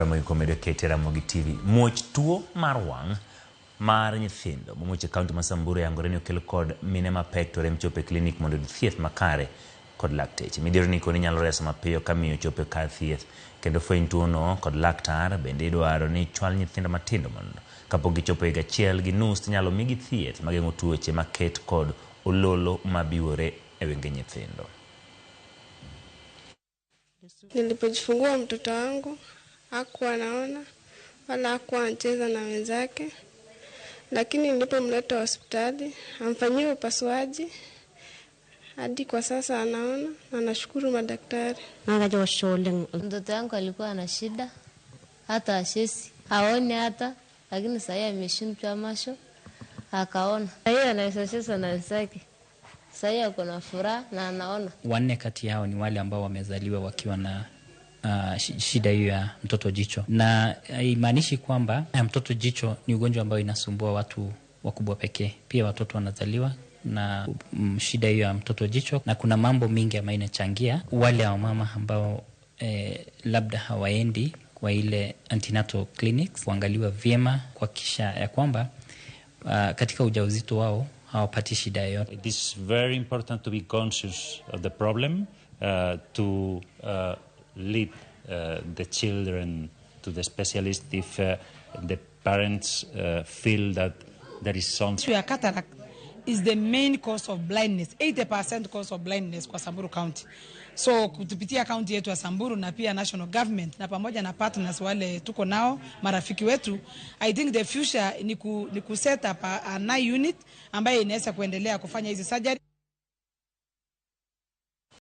Ramogi Komedo kete Ramogi TV. Muoch tuo mar wang' mar nyithindo momuoch e kaunti ma Samburu yangore ni okel kod mine mapek to rem chopo e klinik mondo oyud thieth makare kod lakteche. Midhiero ni koni nyalo reso mapiyo ka miyo ochopo e kar thieth kendo fweny tuono kod laktar. Bende idwaro ni chwal nyithindo matindo mondo kapok gichopo higa achiel gi nus tinyalo migi thieth mageng'o tuoche maket kod ololo mabiwore e wenge nyithindo. Nilipojifungua mtoto wangu hakuwa anaona wala hakuwa anacheza na wenzake, lakini nilipomleta hospitali amfanyiwe upasuaji, hadi kwa sasa anaona na nashukuru madaktari. Mtoto wangu alikuwa na shida hata hachezi, haoni hata, lakini sahii ameshindwa macho akaona. Sahii anaweza cheza na wenzake, sahii ako na furaha na anaona. Wanne kati yao ni wale ambao wamezaliwa wakiwa na shida hiyo ya mtoto jicho, na haimaanishi kwamba mtoto jicho ni ugonjwa ambao inasumbua watu wakubwa pekee. Pia watoto wanazaliwa na shida hiyo ya mtoto jicho, na kuna mambo mingi ambayo inachangia. Wale wamama ambao labda hawaendi kwa ile antenatal clinics kuangaliwa vyema, kuhakikisha ya kwamba katika ujauzito wao hawapati shida yoyote. It is very important to be conscious of the problem, to lead the children to the specialist if the parents feel that there is something. Ya cataract is the main cause of blindness, 80% cause of blindness kwa Samburu County. So kutupitia county yetu ya Samburu na pia national government na pamoja na partners wale tuko nao marafiki wetu, I think the future ni ku set up an eye unit ambayo inaweza kuendelea kufanya hizi surgery.